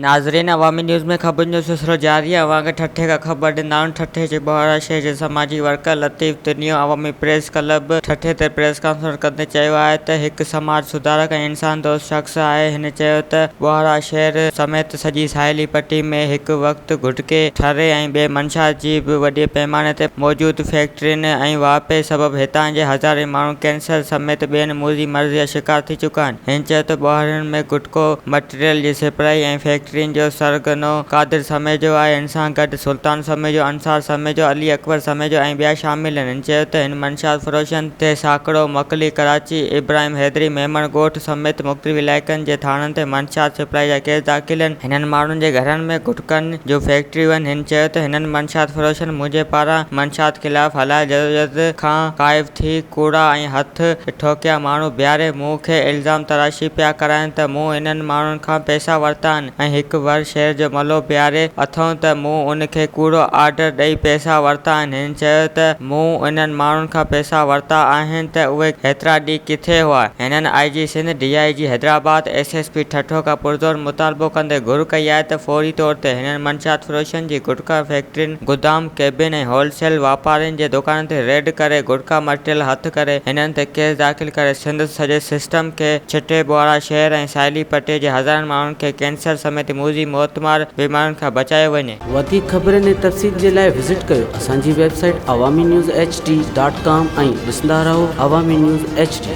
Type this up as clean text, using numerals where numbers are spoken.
ناظرين عوامي نيوز ۾ خبرن جو سلسلو جاري آهي اوهان کي ٺٽي کان خبر ڏيندا آهيون ٺٽي جي ٻهارا شهر جي سماجي worker Latif Tunio Awami press club ٺٽي تي پريس ڪانفرنس ڪندي چيو آهي ته هڪ سماج سڌارڪ ۽ انسان دوست شخص آهي هن چيو ته ٻهارا شهر سميت سڄي ساحلي پٽي ۾ هڪ وقت گهٽڪي ٺري ۽ ٻي منشيات جي به وڏي پيماني تي موجود فيڪٽرين ۽ واهپي سبب هتان جي هزارين ماڻهو ڪينسر سميت ٻين موذي مرض جا شڪار ٿي چڪا آهن هن چيو ته ٻهارين ۾ گٽڪو مٽيريل جي سپلائي ۽ فيڪٽرين جو سرغنو قادر سميجو آهي، ان سان گڏ سلطان سميجو، انصار سميجو، علي اڪبر سميجو ۽ ٻيا شامل آهن. هن چيو ته هن منشيات فروشن تي ساڪڙو، مڪلي، ڪراچي، ابراهيم حيدري، ميمڻ ڳوٺ سميت مختلف علائقن جي ٿاڻن تي منشيات سپلائي جا ڪيس داخل آهن، هنن ماڻهن جي گهرن ۾ گٽڪن جون فيڪٽريون آهن، هن چيو ته هنن منشيات فروشن منهنجي پاران منشيات خلاف هلايل جدوجهد کان خائف ٿي ڪوڙا ۽ هٿ ٺوڪيا ماڻهو بيهاري مون کي الزام تراشي پيا ڪرائين ته مون انهن ماڻهن کان پئسا ورتا آهن ۽ هڪ ور شهر جو ملو بيهاري اٿئون ته مون ان کي ڪوڙو آرڊر ڏئي پئسا ورتا آهن. هن چيو ته مون انهن ماڻهن کان پئسا ورتا آهن ته اهي هيترا ڏينهن ڪٿي هئا. هنن I G Sindh, D I G Hyderabad, S S P Thatta کان پرزور مطالبو ڪندي گهر ڪئي آهي ته فوري طور تي هنن منشيات فروشن جي گٽڪا فيڪٽرين، گدام، ڪيبن ۽ هول سيل واپارين جي دڪانن تي ريڊ ڪري گٽڪا مٽيريل هٿ ڪري هنن تي ڪيس داخل ڪري سنڌ سڄي سسٽم کي ڇٽي ٻوهارا شهر ۽ ساحلي پٽي جي هزارن ماڻهن کي ڪينسر سميت موذي موتمار بيمارين کان بچايو وڃي. وڌيڪ خبرن ۽ تفصيل جي لاء وزٽ ڪيو اسان جي website Awami news H D dot com ۽ ڏسندا رهو عوامي نيوز ايڇ ڊي.